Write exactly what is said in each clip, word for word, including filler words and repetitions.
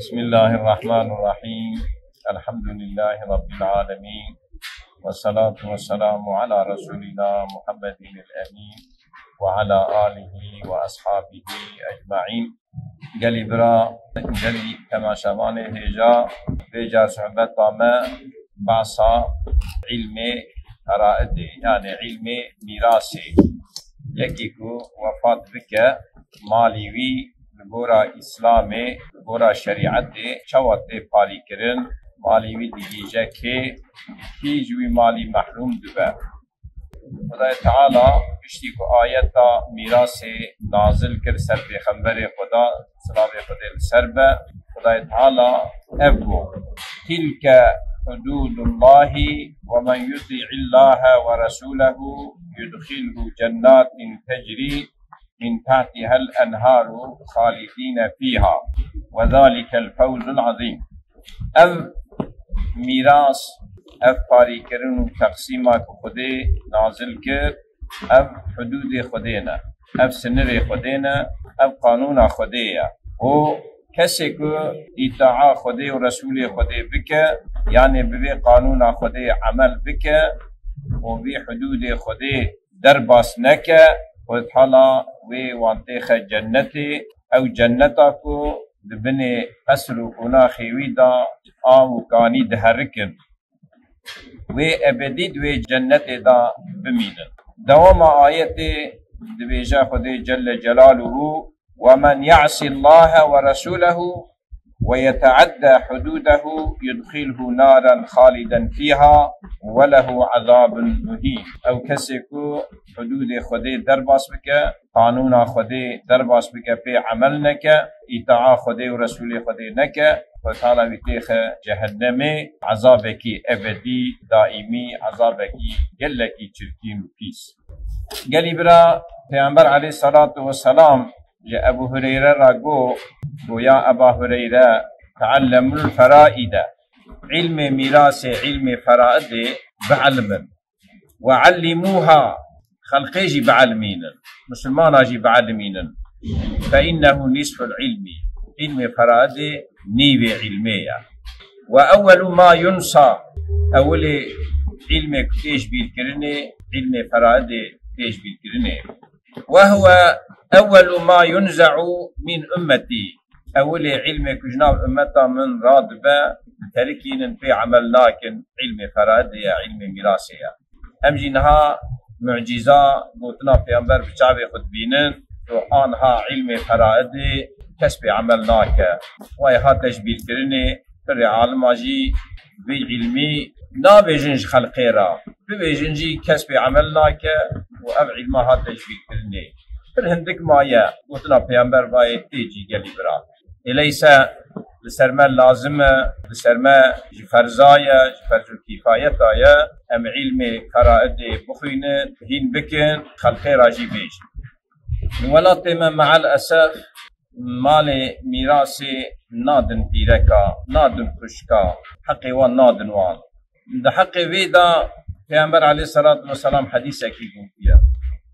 بسم الله الرحمن الرحيم. الحمد لله رب العالمين. والصلاة والسلام على رسولنا محمد الأمين وعلى آله وأصحابه أجمعين. Gelî bira, gelî temaşevanê hêja, vêca sohbeta me behsa îlmê feraidê, yani îlmê mîrasê. Yekî ku wefat bike, malî wî li gora Îslamê, li gora şerîetê çawa tê parîkirin, malî wî digihîje kê, kî ji wî malî mehrûm dibe? Xwedayê Teala piştî ku ayeta mîrasê nazil kir ser pêxemberê Xweda, silavê Xwedê li ser be, Xwedayê Teala ev got: تلك حدود الله ومن يطع الله ورسوله يدخله جنات تجري من تحتها الأنهار خالدين فيها وذلك الفوز العظيم. Ev mîras, ev parîkirin û teqsîma ku Xwedê nazil kir, ev hudûdê Xwedê ne, ev sinirê Xwedê ne, ev qanûna Xwedê ye. Û kesê ku îtaa Xwedê û Resûlê Xwedê bike, yanê bi vê qanûna Xwedê emel bike û vî hudûdê Xwedê derbas neke, Xwedê Teala wê wan têxe cennetê, ew cenneta ku di binê qesr û qonaxê wî de av û kanî diherikin. Wê ebedî di wê cennetê de bimînin. Dewama ayetê dibêje Xwedê Celle Celaluhu: ومن يعص الله ورسوله ويتعد حدوده يدخله نارا خالدا فيها وله عذاب مهين. Ew kesê ku hudûdê Xwedê derbas bike, qanûna Xwedê derbas bike, pê emel neke, îtaa Xwedê û Resûlê Xwedê neke, Xwedê Teala wî têxe cehennemê, ezabekî ebedî, daîmî, ezabekî gelekî çirkîn û pîs. Gelî bira, Pêxember aleyhissalatu vesselam ji Ebu Hureyre re got, goya Eba Hureyre: تعلموا الفرائض, îlmê mîrasê, îlmê feraidê bielmin. وعلموها, xelqê jî bielimînin, misilmana jî bielimînin. فإنه نصف العلم, îlmê feraidê nîvê îlmê ye. وأول ما ينسى, ewilê îlmê ku tê ji bîr kirinê, îlmê feraidê tê ji bîr kirinê. وهو أول ما ينزع من أمتي. Ewilê îlmê ku ji nav ummeta min radibe, diterikînin, pê emel nakin, îlmê feraidê ye, îlmê mîrasê ye. Em jî niha mucîza, gotina Pêxember bi çavê xwe dibînin û aniha îlmê feraidê kes pê emel nake. Wayê hate ji bîrkirinê, pirê alima jî vî îlmî nabêjin ji xelqê re, bibêjin jî kes pê emel nake û ev îlma hate ji bîrkirinê. Pir hindik maye gotina Pêxember vayê tê cî gelî bira. Ê leyse li ser me lazim e, li ser me ji ferza ye, ji ferzul kîfayeta ye, em îlmê feraidê bixwînin, hîn bikin, xelqê re jî bêjin. Li welatê me meal esef malê mîrasê nadin pîreka, nadin xwişka, heqê wan nadin wan. Di heqê vê de Pêxember aleyhisselatu vesselam hedîsekî gotiye.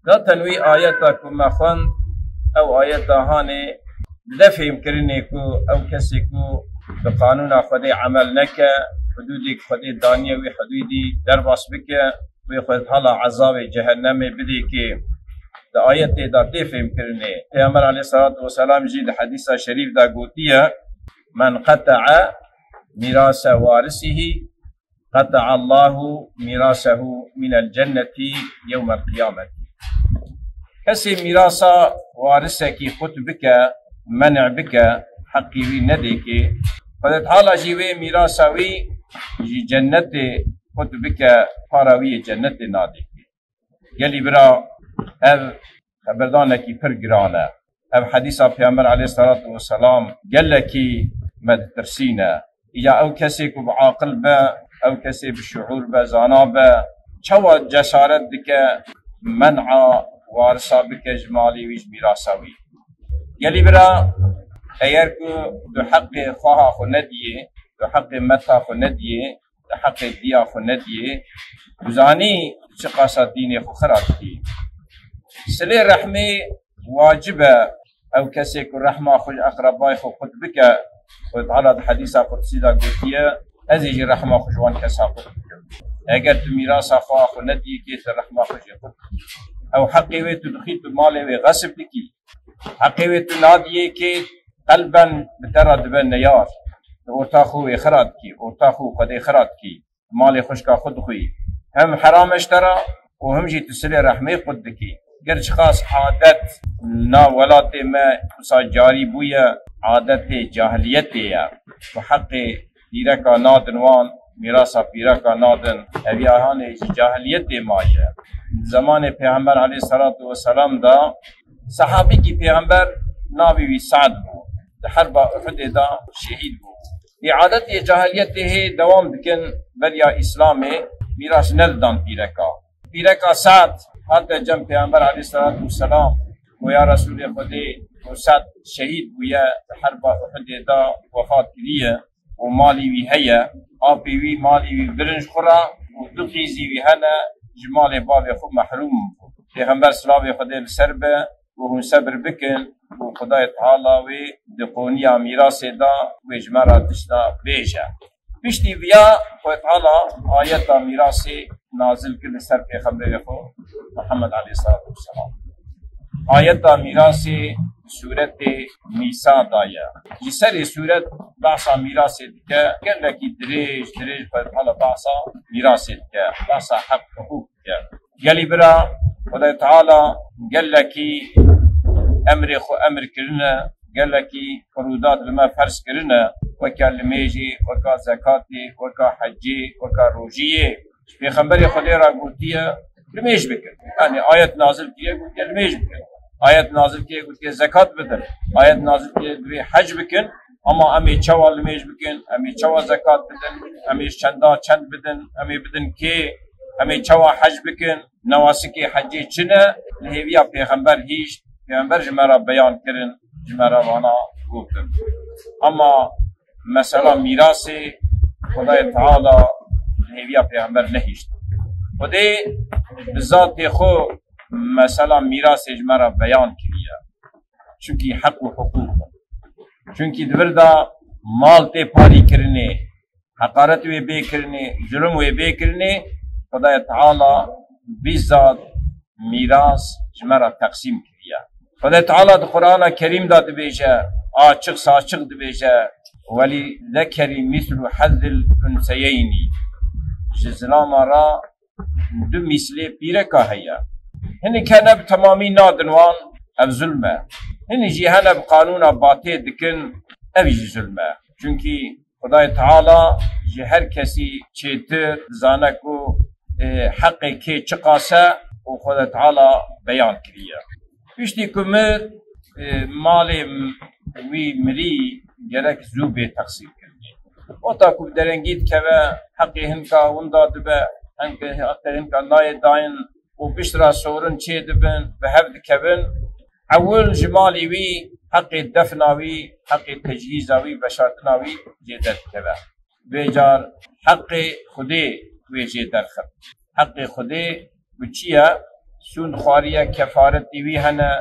Zaten wî ayeta ku me xwend, ew ayeta hanê dide fêmkirinê ku ew kesê ku bi qanûna Xwedê emel neke, hudûdê ku Xwedê daniye wî hudûdî derbas bike, wê xwe hala ezabê cehennemê bidê kê. Di ayetê de tê fêmkirinê. Pêxember aleyhisselatu vesselam jî di hedîsa şerîf de gotiye: من قطع ميراث وارثه قطع الله ميراثه من الجنة يوم القيامة. Kesê mîrasa warisekî qut bike, menê bike, heqî wî nedê kê, Xwedê Teala jî wê mîrasa wî ji cennetê qut bike, para wî yê cennetê nadê kê. Gelî bira, ev xeberdanekî pir giran e. Ev hedîsa Pêxember aleyhisselatu vesselam gelekî me ditirsîne. Îca ew kesê ku bi aqil be, ew kesê bi şuûr be, zana be, çawa cesaret dike men'a warisa bike ji malê wî, ji mîrasa wî? Gelî bira, eger ku tu heqê xweha xwe nediyê, tu heqê meta xwe nediyê, di heqê diya xwe nediyê, tu zanî çiqasa dînê xwe xira dikî. Silê rehmê wacib e, ew kesê ku rehma xwe ji eqrebayê xwe qut bike, Xwedê Teala di hedîsa qudsî de gotiye, ez ê jî rehma xwe ji wan kesa qut bikim. Eger tu mîrasa xwe xwe nediyê kê, tu rehma xwe jî qut dikî. Ew heqê wê tu dixî, tu malê wê xesib dikî. Heqê wê tu nadiyê kê, qelben bi te re dibe neyar. Tu orta xwe wê xira dikî, orta xwe û Xwedê xira dikî. Malê xwişka xwe dixwî. Hem heram e ji te re û hem jî tu silê rehmê qut dikî. Ger çiqas adet na welatê me wisa carî bûye, adetê cahiliyetê ye. Ku heqê pîreka nadin wan, mîrasa pîreka nadin, ev ya hanê ji cahiliyetê maye. Di zemanê Pêxember aleyhisselatu vesselam de, sehabîkî Pêxember navê wî Sa'd bû. Di herba Uhudê de şehîd bû. Îadetê cahiliyetê hê dewam dikin beriya Îslamê, mîras nedidan pîreka. Pîreka Sa'd hate cem Pêxember aleyhisselatu vesselam, û ya Resûlê Xwedê, û Sa'd şehîd bûye di herba Uhudê de wefat kiriye û malî wî heye. Apê wî malî wî birin ji xwe re û du qîzî wî hene, ji malê bavê xwe mehrûm bû. Pêxember silavê Xwedê li ser be û hûn sebir bikin û Xwedayê Teala wê di qoniya mîrasê de wê ji me re tişta bêje. Piştî viya Xwedê Teala ayeta mîrasê nazil kir li ser Pêxemberê xwe Muhammed aleyhisselatu vesselam. Ayeta mîrasê sûretê Nîsa de ye. Ji serê sûret behsa mîrasê dike, gelekî dirêj, dirêj Xwedê Teala behsa mîrasê dike, behsa heq hiqûq dike. Gelî bira, Xwedê Teala gelekî emrê xwe emr kirine, gelekî firûdat li me ferz kirine, weke limêjê, weka zekatê, weka hecê, weka rojiyê. Ji Pêxemberê Xwedê re gotiye, limêj bikin. Yani ayet nazil kiriye, gotiye, limêj bikin. Ayet nazil kiriye, gotiye, zekat bidin. Ayet nazil kiriye, divê hec bikin. Ama em ê çawa limêj bikin, em ê çawa zekat bidin, em ê çenda çend bidin, em ê bidin kê, em ê çawa hec bikin, newasikê hecê çi ne, li hêviya Pêxember hîşt, Pêxember ji me re beyan kirin, ji me re vana gotin. Ama mesela mîrasê Xwedayê Teala li hêviya Pêxember nehîşt. Xwedê bi zatê xwe mesela mîrasê ji me re beyan kiriye. Çunkî heq û hiqûq in. Çunkî di vir de mal tê parî kirinê, heqaret wê bê kirinê, zulm wê bê kirinê, Xwedayê Teala bîzat mîras ji me re teqsîm kiriye. Xwedayê Teala di Qur'ana Kerîm de dibêje, açiq saçiq dibêje, "Welî zekerî mîslu hezzil unseyeynî." Ji zilama re du mîslê pîreka heye. Hinek hene bi temamî nadin wan, ev zulm e. Hinek jî hene bi qanûna batê dikin, ev jî zulm e. Çunkî Xwedayê Teala ji her kesî çêtir dizane ku, e, heqê kê çiqas e û Xwedayê Teala beyan kiriye. Piştî ku mir, e, malê wî mirî gerek zû bê teqsîm kirinê. Wexta ku bi derengî dikeve, heqê hinka winda dibe, hinke, heqê hinka nayê dayîn û piştre sorin çê dibin, bi hev dikevin. Ewil ji malê wî heqê defna wî, heqê techîza wî, veşartina wî jê derdikeve. Vê car heqê Xwedê wê jê derxin. Heqê Xwedê bi çi ye? Sûnd xwariye, kefaretê wî hene,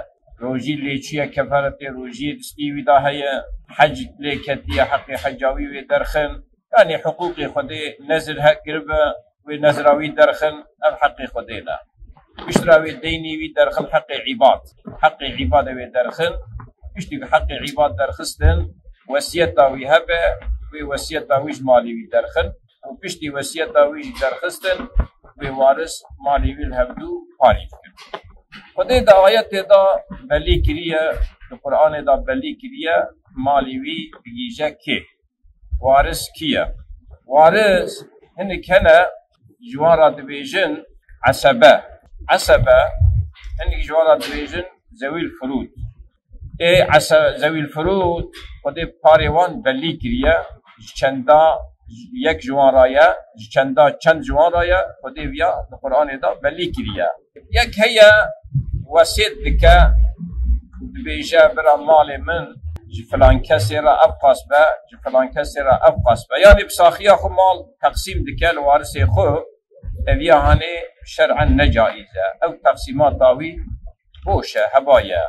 rojî lê çûye, kefaretê rojiyê distî wî de heye, hec lê ketiye, heqê heca wî wê derxin. Yanî hiqûqê Xwedê, nezir hek kiribe, wê nezra wî derxin, ev heqê Xwedê ne. Piştre wê deynî wî derxin, heqê îbad. Heqê îbadê wê derxin. Piştî ku heqê îbad derxistin, wesiyeta wî hebe, wê wesiyeta wî ji malê wî derxin. Û piştî wesiyeta wî jî derxistin, wê waris malê wî li hevdû parî dikin. Xwedê di ayetê de belî kiriye, di Qur'anê de belî kiriye, malê wî digihîje kê? Waris kî ye? Waris hinek hene ji wan re dibêjin esebe. Esebe, hinek ji wan re dibêjin zewîl firûd. Ê ese-, zewîl firûd, Xwedê parê wan belî kiriye, ji çenda yek ji wan re ye, ji çenda çend ji wan re ye, Xwedê viya di Qur'anê de belî kiriye. Yek heye wesiyet dike, dibêje, bira malê min ji filan kesê re ev qas be, ji filan kesê re ev qas be. Yanî bi saxiya xwe mal teqsîm dike li warisê xwe, ev ya hanê şer'en ne caiz e. Ew teqsîmata wî boş e, heba ye.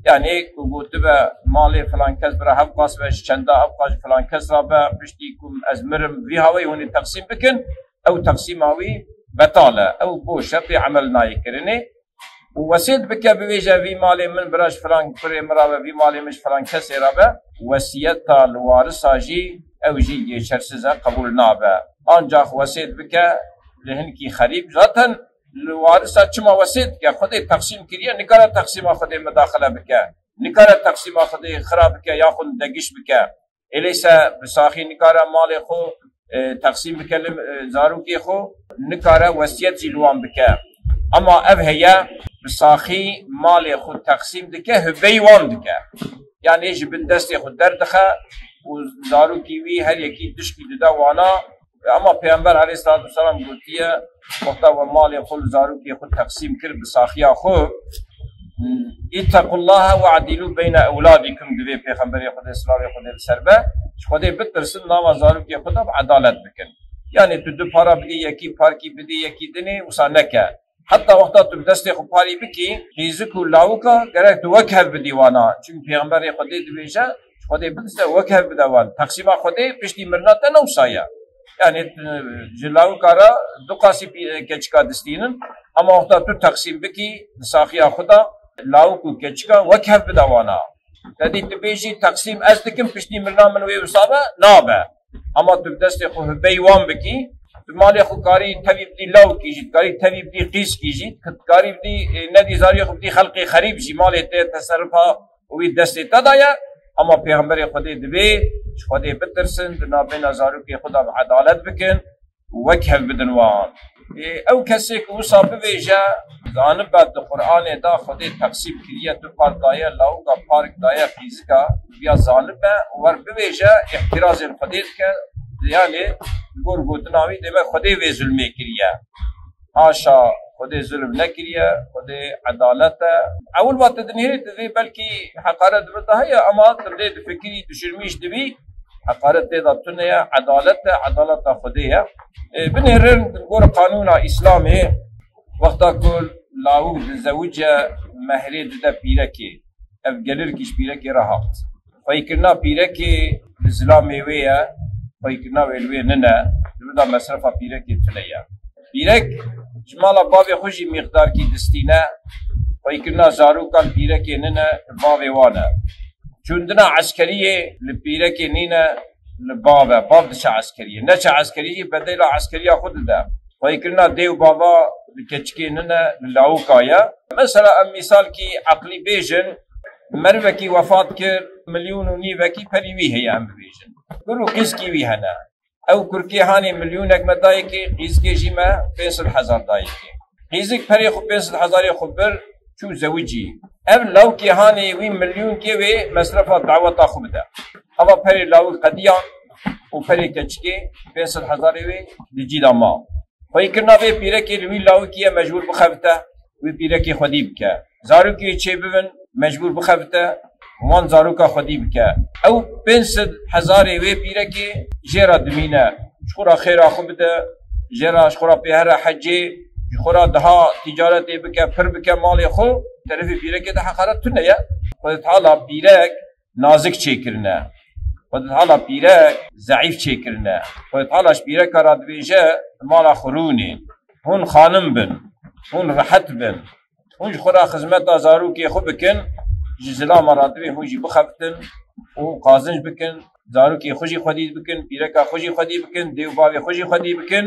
Yanî ku gotibe malê filan kes bira hevqas be, ji çenda hevqas ji filan kes ra be, piştî ku ez mirim vî hawayî hûn ê teqsîm bikin, ew teqsîma wî betal e, ew boş e, pê emel nayê kirinê. Û wesêt bike, bivêje vî malê min bira ji filan kurê min ra be, vî malê min ji filan kesê ra be, wesiyeta li warisa jî ew jî geçersiz e, qebûl nabe. Ancax wesêt bike li hinkî xerîb, zaten li warisa çima wesêt dike? Xwedê teqsîm kiriye, nikare teqsîma Xwedê midaxile bike, nikare teqsîma Xwedê xira bike yaxud degiş bike. Eleyse bi saxî nikare malê xwe, e, teqsîm bike li, e, zarokê xwe, nikare wesiyet jî li wan bike. Ama ev heye, bi saxî malê xwe teqsîm dike, hibeyî wan dike. Yanî ji bin destê xwe derdixe û zarokî wî her yekî dişkî dide wana. Ama Peyxember aleyhissalatu vesselam gotiye, wexta we malê xwe li zarokê xwe teqsîm kir bi saxiya xwe, "Îttequllaha we'dilû beyne ewladikum", divê Pêxemberê Xwedê, silavê Xwedê li ser be, ji Xwedê bitirsin, nava zarokê xwe de bi edalet bikin. Yanî tu du para bidî yekî, parkî bidî yekî dinê, wisa neke. Heta wexta tu bi destê xwe parî bikî, qîzik û lawika gerek tu wek hev bidî wana. Çimkî Pêxemberê Xwedê dibêje, ji Xwedê bitirse wek hev bide wan. Teqsîma Xwedê piştî mirina te ne wisa ye. Yanî, e, ji lawika re du qasî pî-, keçika distînin, ama wexta tu teqsîm bikî, di saxiya xwe de lawik û keçika wek hev bide wana. Te dî tu bêjî, "Teqsîm ez dikim, piştî mirina min wê wisa be", nabe. Ama tu bi destê xwe hibeyî wan bikî, tu malê xwe karî tevî bidî lawikî jî, karî tevî bidî qîzkî jî, karî bidî, e, nedî zariyê xwe bidî xelqê xerîb jî, malê te teserrufa wî destê te de ye. Ama Pêxemberê Xwedê dibê ji Xwedê bitirsin, di navbêna zarokê xwe de bi edalet bikin û wek hev bidin wan. Ê, ew kesê ku wisa bivêje, zanibe di Qur'anê de Xwedê teqsîm kiriye, tu park daye lawika, park daye qîzika, ya zanibe, wer bivêje, îhtirazên Xwedê dike, yanî li gor gotina wî dê be Xwedê vê zulmê kiriye. Haşa, Xwedê zulm nekiriye, Xwedê edalet e. Ewil va te dinihêrî, divê belkî heqaret di vir de heye, ama tu lê difikirî, dişirmîş dibî, heqaret tê de tune ye, edalet e, edaleta Xwedê ye. E, binêrin gor qanûna Îslamê, wexta ku lawik dizewice, mehrê dide pîrekê, ev gelirkî ji pîrekê re hat. Xweyîkirina pîrekê bi zilamê wê ye, xweyîkirina wê li wê nine, di vir de mesrefa pîrekê tune ye. Pîrek ji mala bavê xwe jî mîqdarkî distîne, xweyîkirina zarokan pîrekê nine, bavê wan e. Çûndina eskeriyê li pîrekê nîne, li bav e, bav diçe eskeriyê. Neçe eskeriyê, bedela eskeriya xwe dide. Xweyîkirina dê û bava li keçikê nine, li lawika ye. Mesela em mîsalkî eqlî bêjin, merivekî wefat kir, milyon û nîvekî perî wî heye, em bibêjin. Kur û qîzkî wî hene. Ew kurkê hanê milyonek me dayê kê, qîzkê jî me pênc sed hezar dayê kê. Qîzik perê xwe pênc sed hezarê xwe bir, çû zewicî. Ev lawkê hanê wî milyonkê wê mesrefa daweta xwe bide. Eva perê lawik qediyan û perê keçikê pênc sed hezarê wê di cî de ma. Xweyîkirina vê pîrekê li wî lawikî ye mecbûr bixebite, wî pîrekê xwedî bike. Zarokê wê çêbibin, mecbûr bixebite, wan zaroka xwedî bike. Ew pênc sed hezarê wê pîrekê jê re dimîne. Ji xwe re xêra xwe bide, jê re, ji xwe re pê here hecê, ji xwe re daha tîcaretê bike, pir bike malê xwe. Terefê pîrekê de heqaret tune ye. Xwedê Teala pîrek nazik çêkirine. Xwedê Teala pîrek zeîf çêkirine. Xwedê Teala ji pîreka re dibêje, mala xwe rûnê. Hûn xanim bin. Hûn rehet bin. Hûn ji xwe re xizmeta zarokê xwe bikin. Ji zilama re divê hûn jî bixebitin û qazinc bikin. Zarokê xwe jî xwedî bikin. Pîreka xwe jî xwedî bikin. Dê û bavê xwe jî xwedî bikin.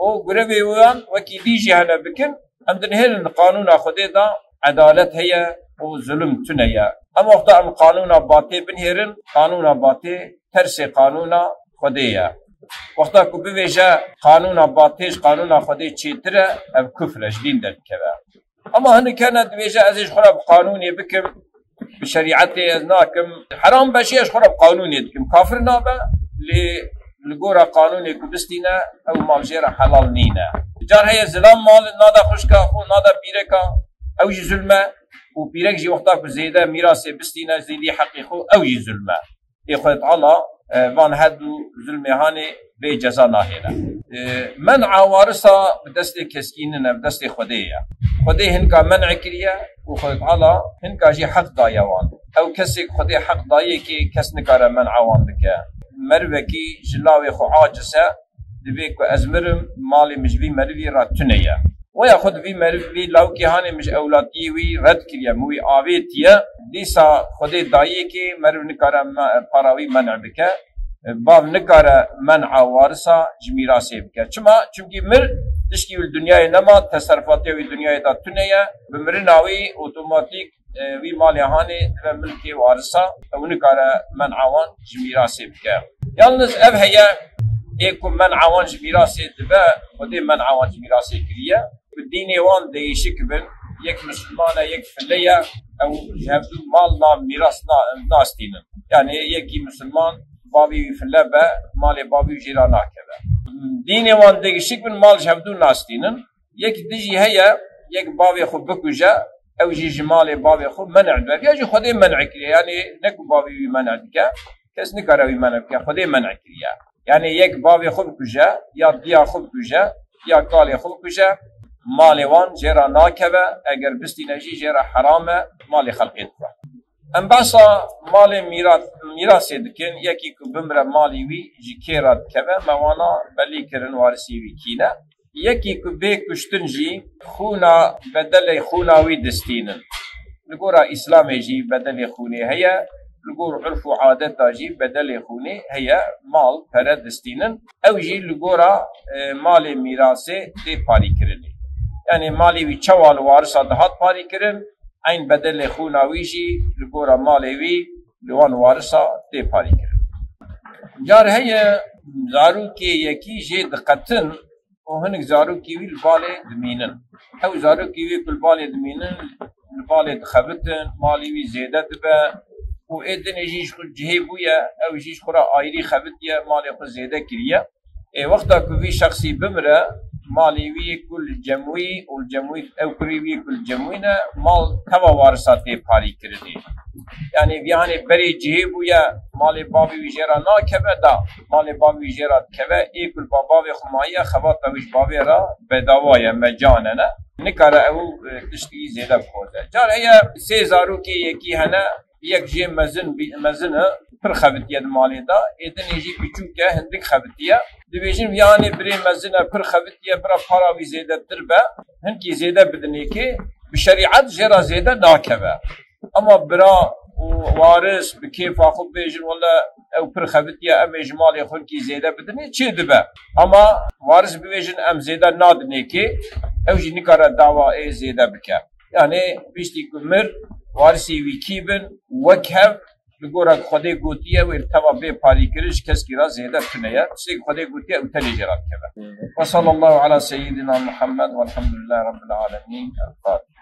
û grevê wan wekî dî jî hene bikin. Em dinihêrin qanûna Xwedê de edalet heye û zulm tune ye. Em wexta em qanûna batê binihêrin, qanûna batê tersê qanûna Xwedê ye. Wexta ku bivêje qanûna batê ji qanûna Xwedê çêtir e, ev kufr e, ji dîn derdikeve. Ama hinek hene dibêje, ez ê ji xwe re bi qanûnê bikim, bi şerîetê ez nakim. Heram be jî ez ji xwe re bi qanûnê dikim. Kafir nabe, lê li gora qanûnê ku bistîne, ew mal jê re helal nîne. Car heye zilam mal nade xwişka xwe, nade pîreka, ew jî zulm e. Û pîrek jî wexta ku zêde mîrasê bistîne, zêdî heqê xwe, ew jî zulm e. Ê Xwedê Teala e, van her du zulmê hanê bê ceza nahêle. E, men'a warisa bi destê keskî nine, bi destê Xwedê ye. Xwedê hinka men'e kiriye û Xwedê Teala hinka jî heq daye wan. Ew kesê ku Xwedê heq dayê kê kes nikare men'a wan bike. Merivekî ji lawê xwe aciz e, divê ku ez mirim, malê min ji vî merivî re tune ye. Waya xwe di vî meriv, vî lawkê hanê min ji ewlatiyê wî red kiriye, min wî avêtiye. Dîsa Xwedê dayê kê meriv nikare me-, para wî men'e bike. Bav nikare men'a warisa ji mîrasê bike. Çima? Çimkî mir, tişkî wî li dinyayê nema, teserifatiya wî dinyayê de tune ye. Bi mirina wî otomatîk, e, wî malê hanê dibe milkê warisa, ew nikare men'a wan ji mîrasê bike. Yalniz ev heye, ê ku men'a wan ji mîrasê dibe, Xwedê men'a wan ji mîrasê kiriye. Bi dînê wan değişik bin, yek misilman e, yek file ye, ew ji hevdu mal na mîras na-, nastînin. Yani yekî misilman, bavê wî file be, malê bavê wî jê re nakeve. Dînê wan değişik bin, mal ji hevdu nastînin. Yek dijî heye, yek bavê xwe bikuje, ew jî ji malê bavê xwe men'e dibe. Ya jî Xwedê men'e kiriye, yani ne ku bavê wî men'e dike, kes nikare wî men'e bike, Xwedê men'e kiriye. Yani yek bavê xwe bikuje, ya diya xwe bikuje, ya kalê xwe bikuje, malê wan jê re nakeve, eger bistîne jî jê re heram e, malê xelkê dixwe. Em behsa malê mîra-, mîrasê dikin, yekî ku bimire malî wî ji kê re dikeve, me wana belî kirin warisî wî kî ne. Yekî ku bê kuştin jî xûna bedelê xûna wî distînin. Li gora Îslamê jî bedelê xûnê heye, li gor urf û adeta jî bedelê xûnê heye, mal, pere distînin. Ew jî li gora, e, malê mîrasê tê parîkirinê. Yani malê wî çawa li warisa dihat parîkirin, eyn bedelê xûna wî jî li gora malê wî li wan warisa tê parîkirin. Car heye zarokê yekî jê diqetin û hinek zarokî wî li balê dimînin. Ew zarokî wî ku li balê dimînin, li balê dixebitin, malê wî zêde dibe û ê dinê jî ji xwe cihê bûye, ew jî ji xwe re ayrî xebitiye, malê xwe zêde kiriye. Ê, wexta ku vî şexsî bimire, malê wî yê ku li cem wî û li cem wî ew kurê wî yê ku li cem wî ne, mal teva warisa tê parî kirinê. Yani vî hanê berê cihê bûye, malê bavê wî jê re nakeve da, malê bavê wî jê re dikeve, ê ku li ba bavê xwe mayiye, xebata wî ji bavê re bedawa ye, mecane ne. Nikare ew, e, tiştî zêde bixoze. Car heye sê zarokê yekî hene, yek jê mezin bî-, mezin e, pir xebitiye di malê de, ê dinê jî piçûk e, hindik xebitiye. Dibêjin, vî hanê birê mezin e, pir xebitiye, bira para wî zêdetir be, hinkî zêde bidinê kê, bi şerîet jê re zêde nakeve. Ama bira û waris bi kêfa xwe bêjin, wele ew pir xebitiye, em ê ji malê xwe hinkî zêde bidinê, çê dibe. Ama waris bibêjin, em zêde nadinê kê, ew jî nikare dawa ê zêde bike. Yani piştî ku mir, warisê wî kî bin, wek hev, li gora ku Xwedê gotiye, wê li teva bê parîkirin ji keskî re zêde tune ye. Tiştê ku Xwedê gotiye, ew tenê jê re dikeve. Ve sallallahu ala seyyidina Muhammed velhamdülillahi rabbil alemin. El Fatiha.